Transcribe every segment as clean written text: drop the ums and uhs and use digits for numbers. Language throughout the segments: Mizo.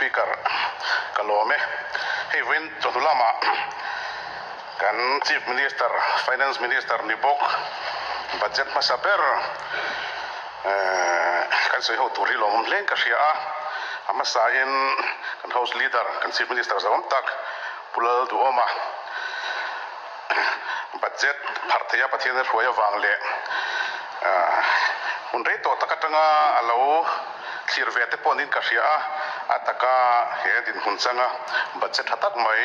Speaker, ka lawm e. Hei vawiin chawhnu lamah kan Chief Minister, Finance Minister ni bawk budget hmasa ber kan sawi ho tur hi lawmawm hle in ka hria a. A hmasain kan House Leader, kan Chief Minister zauhawm tak Pu Lalduhawma budget pharh theia Pathian a hruai avang leh hun rei tawh tak atanga a lo thlir ve te pawh niin ka hria a, a taka he dinhmun changa budget tha tak mai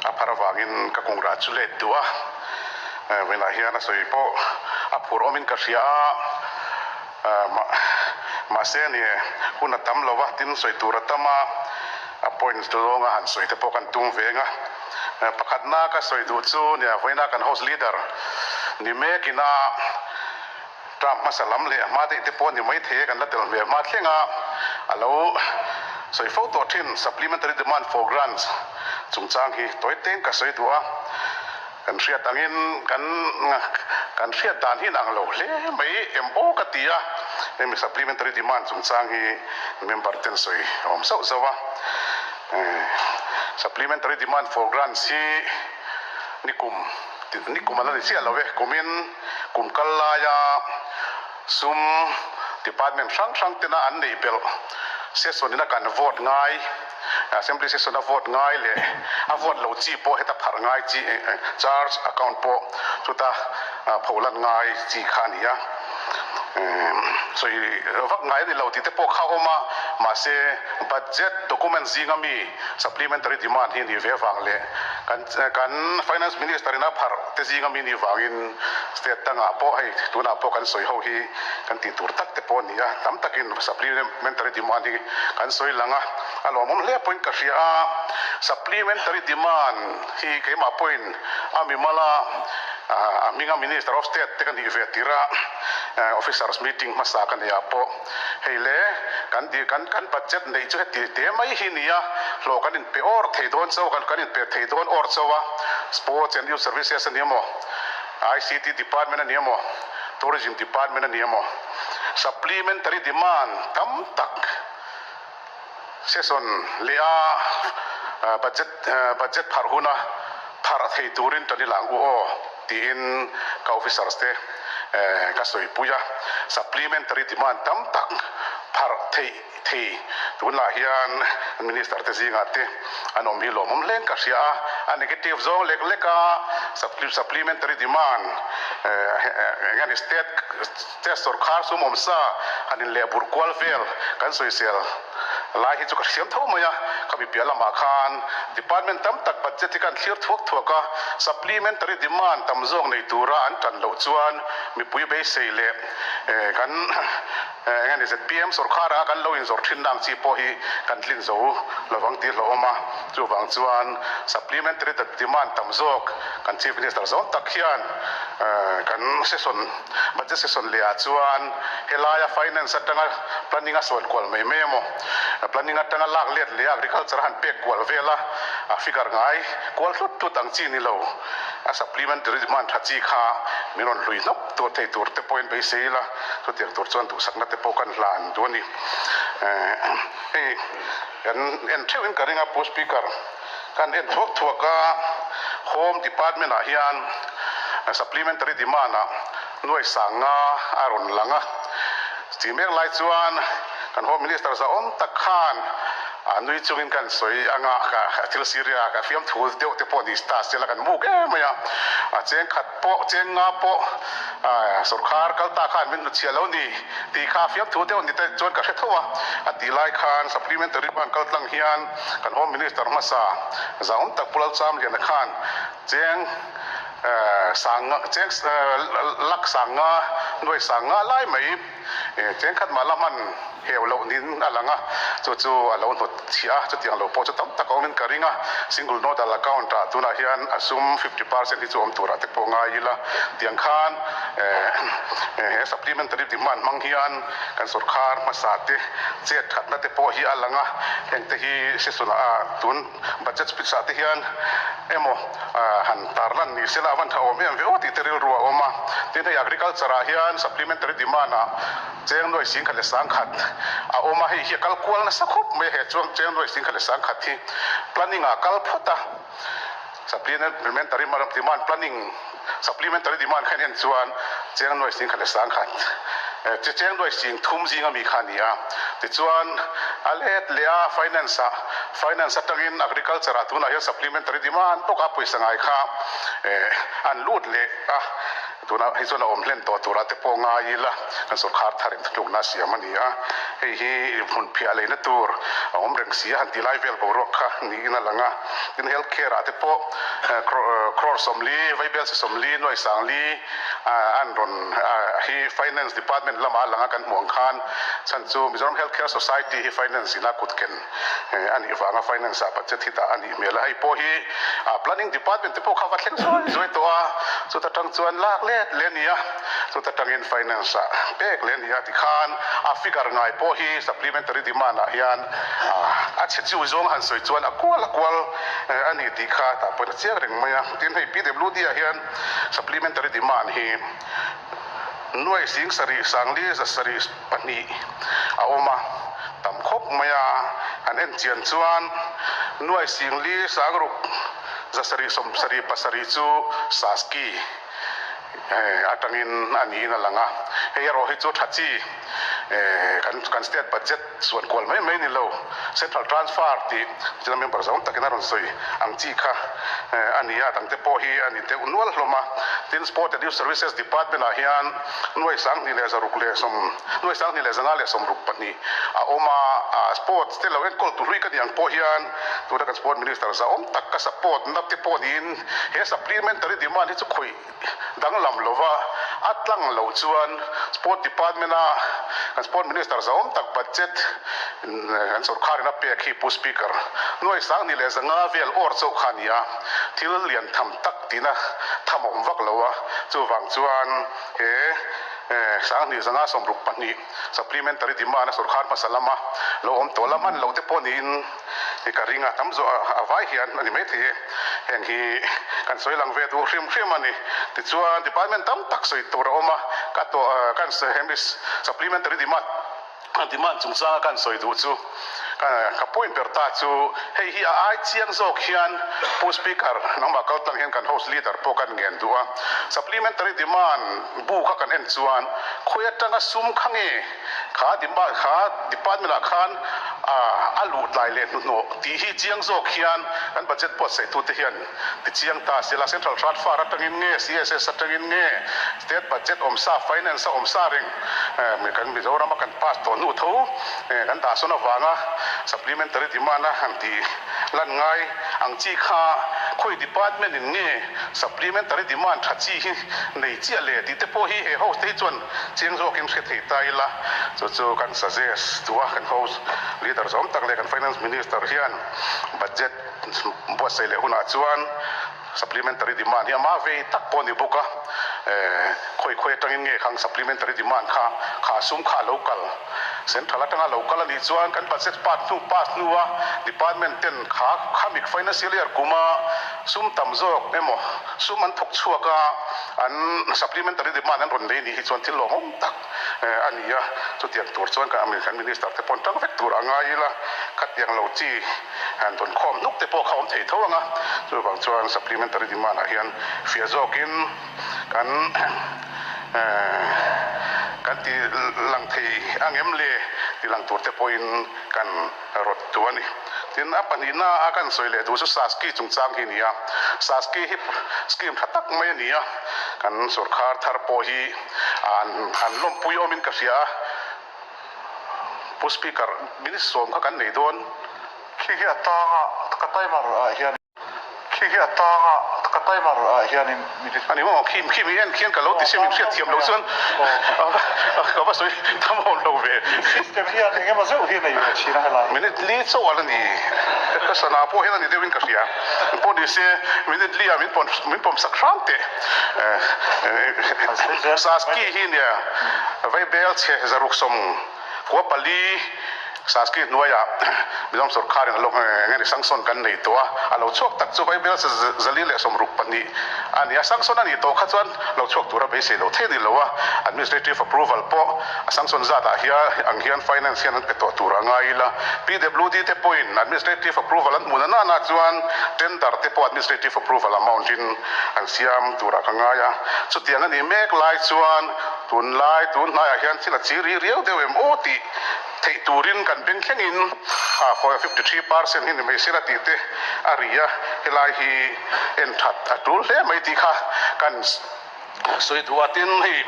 a pharh avangin ka kungrah chu let duh a, vawiinah hian a sawi pawh a phur awmin ka hria a, mahse ni hun a tam lo va, tin sawi tur a tam a. A points chu zawnga han sawi te pawh kan tum veng a. Pakhatna ka sawi duh chu nia vawiina kan house leader ni mek ina term hmasa lam leh hma daih te pawh ni mai thei e kan la tel hmel hma thleng a, a lo sawi fo tawh thin supplementary demand for grants chungchang hi tawi teng ka sawi duh a. Kan hriat angin kan kan hriat dan hi inang lo hle mai em aw ka ti a, hemi supplementary demand chungchang hi member ten sawi a awm zauh zauh a. Supplementary demand for grants hi nikum nikum a la ni chiah lo e, kumin kum kal laia sum department hrang hrang tena an neih belh session ina kan vote ngai Assembly session a vote ngai leh a vote lo chi pawh heta pharh ngai chi charge account pawh chuta pholan ngai chi kha a ni a. Sawi vak ngai a ni lo tih te pawh kha a awm a, mahse budget document zinga mi supplementary demand hi a nih ve avang leh kan kan finance minister in a pharh te zinga mi nih vangin state dangah pawh hei tunah pawh kan sawi ho hi kan tih tur tak te pawh a ni a, tam takin supplementary demand hi kan sawi lang a, a lawmawm hle pawhin ka hria a, supplementary demand hi keimah pawhin a mimala a hminga Minister of State te ka nih ve tir a, officers meeting hmasa ka neih ah pawh hei le kan ti kan kan budget neih chu heti te mai hi nia, hlawh kan inpe awr thei dawn chauh a, kan inpe thei dawn awr chauh a, Sports and Youth Services a ni emaw, ICT department a ni emaw, Tourism department a ni emaw, supplementary demand tam tak session leh a budget budget pharh huna pharh thei turin tan ila ang u aw tiin ka officers te ka sawipui a, supplementary demand tam tak pharh theih thei tunah hian minister te zingah te an awm hi lawmawm hle in ka hria a, a negative zawng lek lek a supplementary demand eng nge ni state state sorkar sum awm sa han in leh burh kual vel kan sawisel lai hi chu ka hriam tho mai a, khami piah lamah khan department tam tak budget hi khan thlir thuak thuak a, supplementary demand tam zawk nei tura an tan loh chuan mipui beisei leh kan Eng nge ni zpm sorkar anga kan lo inzawrh thin na ang chi pawh hi kan tlin zo lovang tih hlauhawm a, chuvang chuan supplementary demand tam zawk kan Chief Minister zawn tak hian kan session budget session leh ah chuan helaia finance atanga planning a sawn kual mai mai emaw planning atanga lak let leh agriculture a han pek kual vel a, a figure ngai kual hlut hlut ang chi ni lo a supplementary demand tha chi kha min rawn hlui hnawk tur thei tur te pawhin beisei ila. Chutiang tur chuan duhsakna te pawh kan hlan duh a ni. Hei kan en theuhin ka ring a, Pu Speaker, kan en thuak thuak a, Home Department ah hian Supplementary Demand ah nuai sanga a rawn lang a. Chutih mek lai chuan kan Home Minister zahawm tak khan a nui chungin kan sawi anga ka thil siria ka fiamthu deuh te pawh ni ta sela kan muk em mai a, a cheng khat pawh cheng nga pawh Sorkar kal ta khan min hnuchhiah lo ni tih kha fiamthu deuh ni te chuan ka hre tho a, a tih lai khan Supplementary Fund kal tlang hian kan Home Minister hmasa zahawm tak Pu Lalchamliana khan cheng sang cheng lak sang nga nuai sang nga lai mai cheng khat mah la hman heu loh niin a lang a, chu chu a lo hnawt chhiah a, chutiang lo pawh chu tam tak a awmin ka ring a, single nodal account ah tunah hian a sum 50% hi chu awm turah te pawh ngai ila, tiang khan he supplementary demand hmang hian kan sorkar hmasa te chet thatna te pawh hi a lang a, heng te hi session ah tun budget speech ah te hian emaw han tarlan ni sela a van tha awm em ve aw tih te rilru a awm a, tin hei agriculture ah hian supplementary demand ah Cheng nuai sing khat leh sang khat a awm a, hei hi a kal kual nasa khawp mai a, he chuang cheng nuai singkhat leh sangkhat hi planning ah a kal phawt a, supplementary demand planning supplementary demand kha en chuan cheng nuai singkhat leh sangkhat cheng nuai sing thum zing ami kha a ni a, tichuan a let leh a finance ah finance atangin agriculture ah tunah hian supplementary demand bawk a pawisa ngai kha an lut leh a. Tunah hi chuan a awm hlen tawh turah te pawh ngai ila kan sawrkhar thar in thutlukna a siam a ni a, hei hi hmun phiah leina tur a awm reng si a han ti lai vel boruak kha niin a lang a. Tin health care ah te pawh crore 40, vaibel si 40, nuai 40 an rawn hi finance department lamah a lang a kan hmuh ang khan chhan chu Mizoram Health Care Society hi finance ina kutken a nih vanga finance ah budget hi dah a nih hmel a, hei pawh hi planning department te pawh kha va thleng zuai zuai tawh a, chuta tang chuan lak let leh a ni a, chuta tangin finance ah pek leh a ni a tikhan a figure ngai pawh hi supplementary demand ah hian a chhe chiu zawng han sawi chuan a kual a kual a ni tih kha tah pawhin a chiang reng mai a, tin hei PWD ah hian supplementary demand hi nuai sing sarih 40 7 2 a awm a, tam khawp mai a, han en chian chuan nuai 40 600 7 7 chu Saski atangin a niin a lang a, hei erawh hi chu tha chi kan kan state budget chuan kual mai mai ni lo, central transfer tih china member zawng takin a rawn sawi ang chi kha a ni a, dangte pawh hi a ni deuh nual hlawm a, tin Sport and Youth Services Department ah hian Nuai 20 leh 1 nuai 25 62 a awm a, sports te lo enkawl tu hlui ka ni ang pawh hian tuna kan sport minister zahawm tak ka support na te pawh niin he supplementary demand hi chu khawih danglam lova a tlang loh chuan sport department a kan sport minister zahawm tak budget kan sorkharin a pek hi Pu Speaker nuai 25 vel awr chauh kha a ni a, thil lian tham tak tina tham a awm vak lo a, chuvang chuan he 2562 supplementary demand a sorkar hmasa lama lo awm tawh la hman lo te pawh niin ka ring a, tam zawh a vai hian a ni maithei e, heng hi kan sawi lang ve duh hrim hrim a ni. Tichuan department tam tak sawi tur a awm a, ka tawh kan hemi supplementary demand demand chungchanga kan sawi duh chu ka point ber ta chu hei hi a ai chiang zawk hian Pu Speaker nangmah kal tlang hian kan House Leader pawh kan ngen duh a, supplementary demand bu kha kan en chuan khawi atanga sum kha nge kha demand kha department ah khan a luh tlai leh hnuhnawh tih hi chiang zawk hian kan budget buatsaih tute hian ti chiang ta sela central transfer atangin nge CSS atangin nge state budget awmsa finance a awmsa reng kan Mizoram a kan pass tawh hnu tho kan dah sawn avanga supplementary demand a han tih lan ngai ang chi kha khawi department in nge supplementary demand tha chi hi nei chiah le tih te pawh hi he house te hi chuan chiang zawkin hre thei ta ila chu chu kan suggest duh a kan house leader zawm tak leh kan finance minister hian budget buatsaih leh hunah chuan supplementary demand hi ama vei tak pawh a ni bawk a, khawi khawi atangin nge khang supplementary demand kha kha sum kha a lo kal central atanga lo kal a nih chuan kan budget pass hnu pass hnua department ten kha khamik financial year kuma sum tam zawk emaw sum an thawk chhuak a an supplementary demand an rawn nei nih hi chuan thil lawmawm tak a ni a, chutiang tur chuan kan minister te pawh an tang vek tur a ngai ila khatiang lo chi han tawn khawm hnuk te pawh kha awm thei tho ang a, chuvang chuan supplementary demand ah hian fiah zawkin kan kan ti lang thei ang em le ti lang tur te pawhin kan rawt tu a ni. Tin, a pahnihna a kan sawi leh duh chu Saski chungchang hi a ni a, Saski hi scheme tha tak mai a ni a, kan sorkar thar pawh hi an an lawmpui awmin ka hria a, Pu Speaker, minute sawm kha kan nei dawn. Khi hi a tanga ka timer ah hian khi hi a tanga ka timer ah hianin minute. A ni maw? Khi khi mi en khian ka lo ti sia min hriat thiam loh chuan ka va sawi tham awm lo ve. System hian eng emaw zeuh hi a nei ve thin a helai. Minute li chauh a la ni. Ka sana pawh hian a ni deuhin ka hria. Pawh ni se minute li ah min pawm min pawm sak hram teh. Saski hi nia vaibel chhe 614. Saski hnuaiah Mizoram sorkarin a lo eng nge ni sanction kan nei tawh a, a lo chhuak tak chu Vaibel 462 a ni a, sanction a nih tawh kha chuan lo chhuak tura beisei lo thei a ni lo a, administrative approval pawh a sanction zatah hian ang hian finance hian an pe tawh tur a ngai ila, PWD te pawhin administrative approval an hmuh na nana chuan tender te pawh administrative approval amount in an siam turah ka ngai a, chutiang a nih mek lai chuan tunlai tun hnaiah hian thil a chi ri riau deuh em aw tih theih turin kan beng thlengin 53% hi ni mai sela tih te a ri a, helai hi en that a tul hle mai tih kha kan sawi duh a, tin hei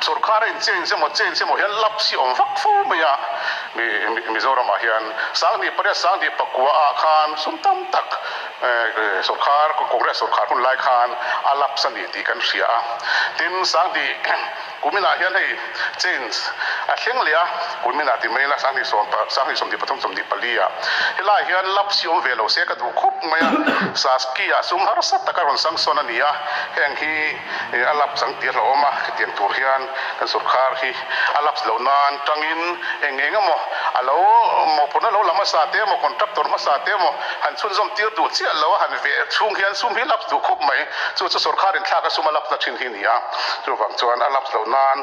sorkar a in change emaw change emaw hian lapse hi awm vak fo mai a, Mizoramah hian 2008 2009 ah khan sum tam tak sorkar Congress sorkar hun lai khan a lapse a ni tih kan hria a, tin 2000 Kuminah hian hei change a thleng leh a, kuminah ti mai ila 2023 24 ah helaiah hian lapse hi awm ve lo se ka duh khawp mai a, Saski ah sum harsa taka rawn sanction a ni a, heng hi a lapse ang tih a hlauhawm a, hetiang tur hian kan sorkar hi a lapse loh nan tangin eng eng emaw a lo mawhphurhna lo la hmasa te emaw contractor hmasa te emaw han chhunzawm tir duh chiah lo a han veh chhung hian sum hi lapse duh khawp mai, chu chu sorkar inthlak a sum a lapse na thin hi a ni a. Chuvang chuan a lapse loh nan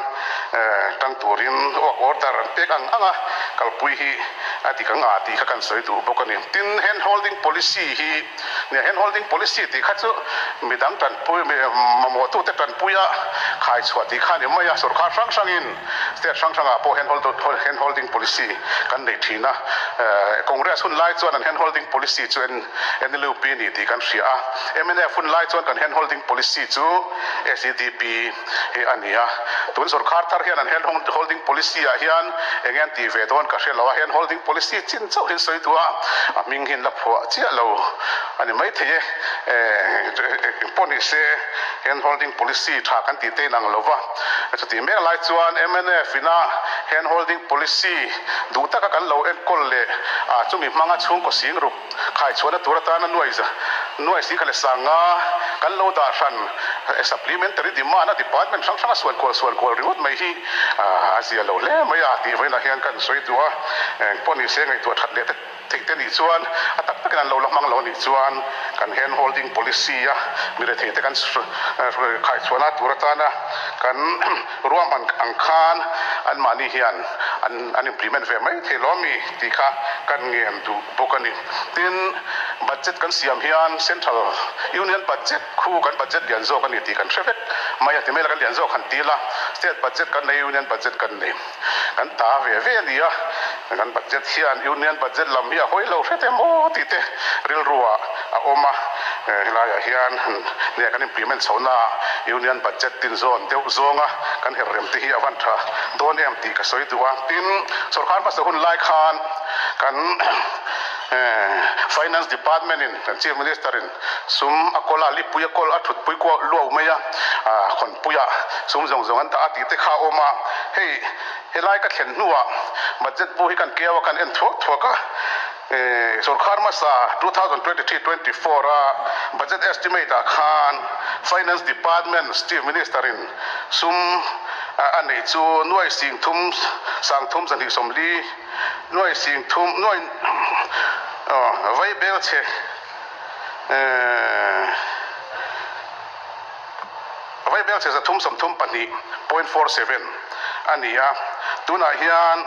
tang turin work order an pek ang ang a, kalpui hi a dik ang a tih kha kan sawi duh bawk a ni. Tin, hand holding policy hi nia hand holding policy tih kha chu midang tanpui mamawhtute tanpuia khai chhuah tih kha a ni mai a, sorkar hrang hrangin state hrang hrangah pawh hand holding policy kan nei thin a, Congress hun lai chuan an hand holding policy chu NLUP a ni tih kan hria a, mnf hun lai chuan kan hand holding policy chu SEDP hi a ni a, tun sorkar thar hian an hand holding policy ah hian eng an tih ve dawn ka hre lo a, hand holding policy chin chauh hi sawi duh a, a hming hi an la phuah chiah lo a ni maithei e, eng pawh ni se hand holding policy tha kan tih te inang lo va, chutih mek lai chuan mnf ina hand holding policy duh taka kan lo enkawl leh a chumi hmanga chhungkaw sing ruk Khai chhuahna tur atana nuai nuai singkha leh sanga kan lo dah hran supplementary demand a department hrang hranga suan kual suan kual ringawt mai hi a zia lo hle mai a tih vawiinah hian kan sawi duh a, eng pawh ni se ngaihtuah that leh te theih te nih chuan a tak takin an lo la hmang lo anih chuan kan hand holding policy a mi rethei te kan khai chhuahna tur atana kan ruahman ang khan anmahni hian an an implement ve mai thei lo ami tih kha kan ngen duh. bawk a ni. Tin, budget kan siam hian Central Union budget khu kan budget lian zawk a ni tih kan hre vek mai a, ti mai la kan lian zawk han ti la, State budget kan nei, Union budget kan nei. Kan ta ve ve a ni a, kan budget hian Union budget lam hi a hawi lo hret em aw tih te rilruah a awm a, helaiah hian nge kan implement chhohna Union budget tin zawn deuh zawnga kan her rem te hi a van tha dawn em tih ka sawi duh a. Tin, sorkar hmasa hun lai khan Kan Finance Department in kan Chief Minister in sum a kawl a, lipui a kawl a thutpui kuah luau mai a, khawnpuiah sum zawng zawng an dah a tih te kha a awm a. Hei helai ka thlen hnuah budget bu hi kan keu a, kan en thuak thuak a. Sorkar hmasa 2023-24 a budget estimate ah khan Finance Department Chief Minister in sum a neih chu nuai sing thum sang thum zahnih sawmli, Nuai sing thum nuai vai bel che vai bel che 334.47 a ni a, tunah hian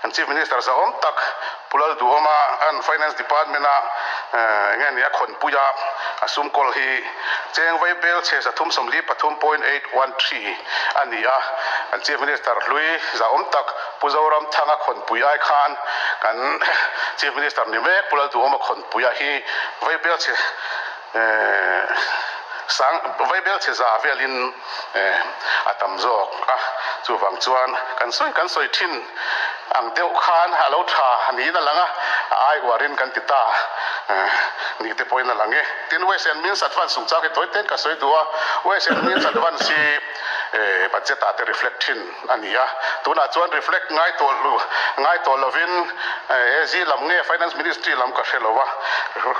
kan Chief Minister zahawm tak Pu Lalduhawma an Finance Department a enge ni a khawnpui a, a sum kawl hi cheng vai bel che 373.813 a ni a, kan Chief Minister hlui zahawm tak Pu Zoramthanga khawnpui ai khan kan Chief Minister ni mek Pu Lalduhawma khawnpuia hi vaibelchhe sang vaibelchhe za velin a tam zawk a, chuvang chuan kan sawi kan sawi thin ang deuh khan a lo tha niin a lang a, a ai uarin kan ti ta ni te pawhin a lang e. Tin, Ways and Means Advance chungchang hi tawi ten ka sawi duh a, Ways and Means Advance hi budget ah te reflect thin. a ni a, tunah chuan reflect ngai tawh ngai tawh lovin AZ lam nge Finance Ministry lam ka hre lo a,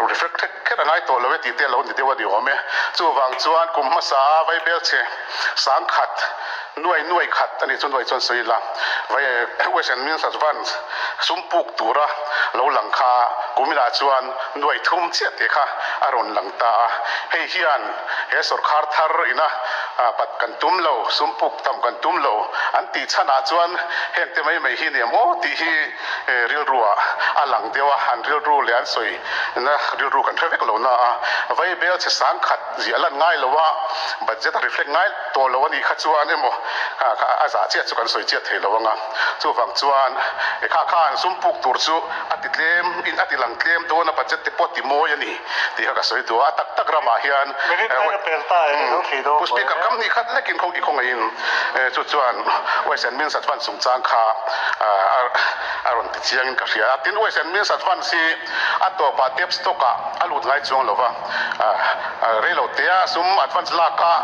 reflect kher kher a ngai tawh lo e tih te a lo ni deuh a ni awm e. Chuvang chuan kum hmasa a vaibel chhe 10,000. Nuai nuai khat a nih chu nuai chuan sawi ila vai Ways and Means Advance sum puk tura lo lang kha kuminah chuan nuai thum chiah tih kha a rawn lang ta a. Hei hian he sawrkhar thar ina pat kan tum lo, sum puk tam kan tum lo an tih chhanah chuan heng te mai mai hi ni em aw tih hi rilruah a lang deuh a, an rilru leh an sawi na rilru kan hre vek lo na a, vai bel che sang khat ziah lan ngai lo a, budget a reflect ngai tawh lo a nih kha chuan emaw a zah chiah chu kan sawi chiah thei lo ang a, chuvang chuan e kha khan sum puk tur chu a ti tlem in a ti lang tlem dawn a, budget te pawh a ti mawi a ni tih kha ka sawi duh a, a tak tak ramah hian Pu Speaker kam hnih khat lekin khaw i khawngaihin chu chuan Ways and Means Advance chungchang kha a rawn ti chiangin ka hria a, tin Ways and Means Advance hi a tawpah debt stock ah a lut ngai chuang lo va, reilo tea sum advance lak a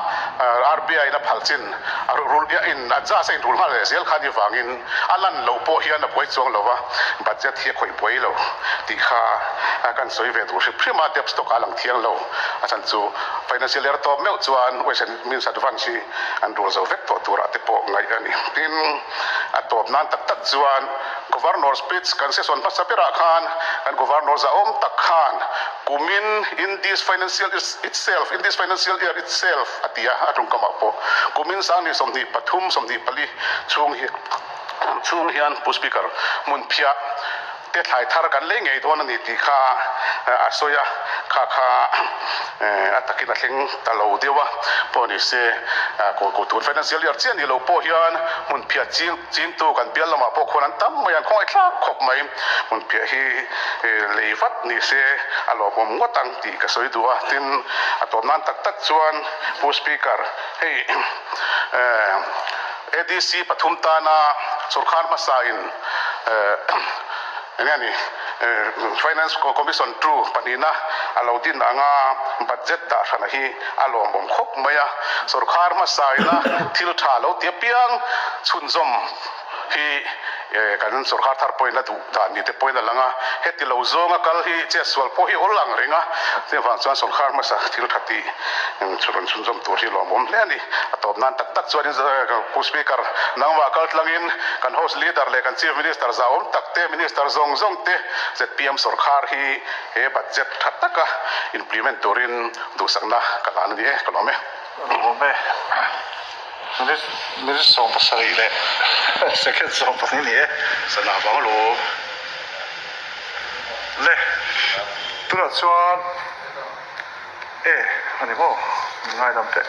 RBI in a phal chin a rul in adjust a inrul nghal leh zel kha ni vangin a lan loh pawh hian a buai chuang lo va, budget hi a khawih buai lo tih kha kan sawi ve duh hrim hrim a, debt stock ah a lang thiang lo a chhan chu financial year tawp meuh chuan ways and means advance hi an rul zo vek tawh turah te pawh ngaih a ni. Tin, a tawp nan tak tak chuan Governor speech kan session hmasa berah khan kan Governor zahawm tak khan kumin in this financial itself, in this financial year itself a ti a, a tawngkamah pawh kumin 2023, 24 chhung hi chhung hian Pu Speaker hmunphiah te thlai thar kan lei ngei dawn a ni tih kha a sawi a, kha kha a takin a thleng ta lo deuh a, pawh ni se tun financial year chiah ni lo pawh hian hmunphiah ching chingtu kan bial lamah pawh khuan an tam mai a, an khawngaih thlak khawp mai. Hmunphiah hi lei vat ni se a lawmawm ngawt ang tih ka sawi duh a, tin a tawp nan tak tak chuan Pu Speaker hei ADC pathum tana sorkar hmasa in enge ni Finance Commission two pahnihna a lo din anga budget dah hrana hi a lawmawm khawp mai a, sorkar hmasa ina thil tha lo ti apiang chhunzawm hi kan sorkar thar pawhin a duh dan ni te pawhin a lang a, heti lo zawnga kal hi chetsual pawh hi awl ang reng a, chuvang chuan sorkar hmasa thil tha tih rawn chhunzawm tur hi lawmawm hle a ni. A tawp nan tak tak chuanin Pu Speaker nangmah kal tlangin kan House Leader leh kan Chief Minister zahawm tak te, Minister zawng zawng te zpm sorkar hi he budget tha taka implement turin duhsakna ka hlan a ni e, ka lawm e. Lawm e. Minute minute 17 leh second 12 ni e. Sana vang alawm. Le tunah chuan e a ni maw? Min ngaidam teh.